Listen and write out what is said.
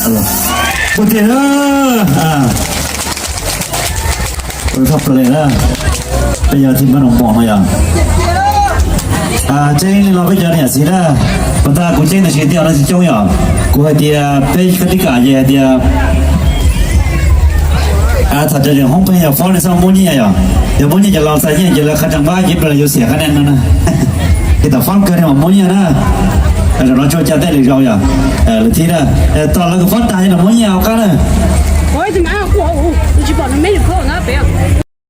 Ua tiag na, thaj plaws na, peb yog team Mab Noog Npoos no yog. Tseeb li no peb cov niam txiv na, puas tas kuv tseeb tam sim tiag no tsis coob yog. Kuv hais tias peb koj tib kam ces hais tias thaum cov hoob pheej yog fob ne xoj muab nyiaj yog, yog muab nyiaj ces los txais nyiaj ces lawv qhov tseem npab ces plaws yuav xiam qhov nej no na. Ces tam fob kawg ne mas muab nyiaj na. Zaum no tsuas cas tej lwm zaus yog lwm thib na, tos lawv kom fob tas ces los muab nyiaj hauv qab na.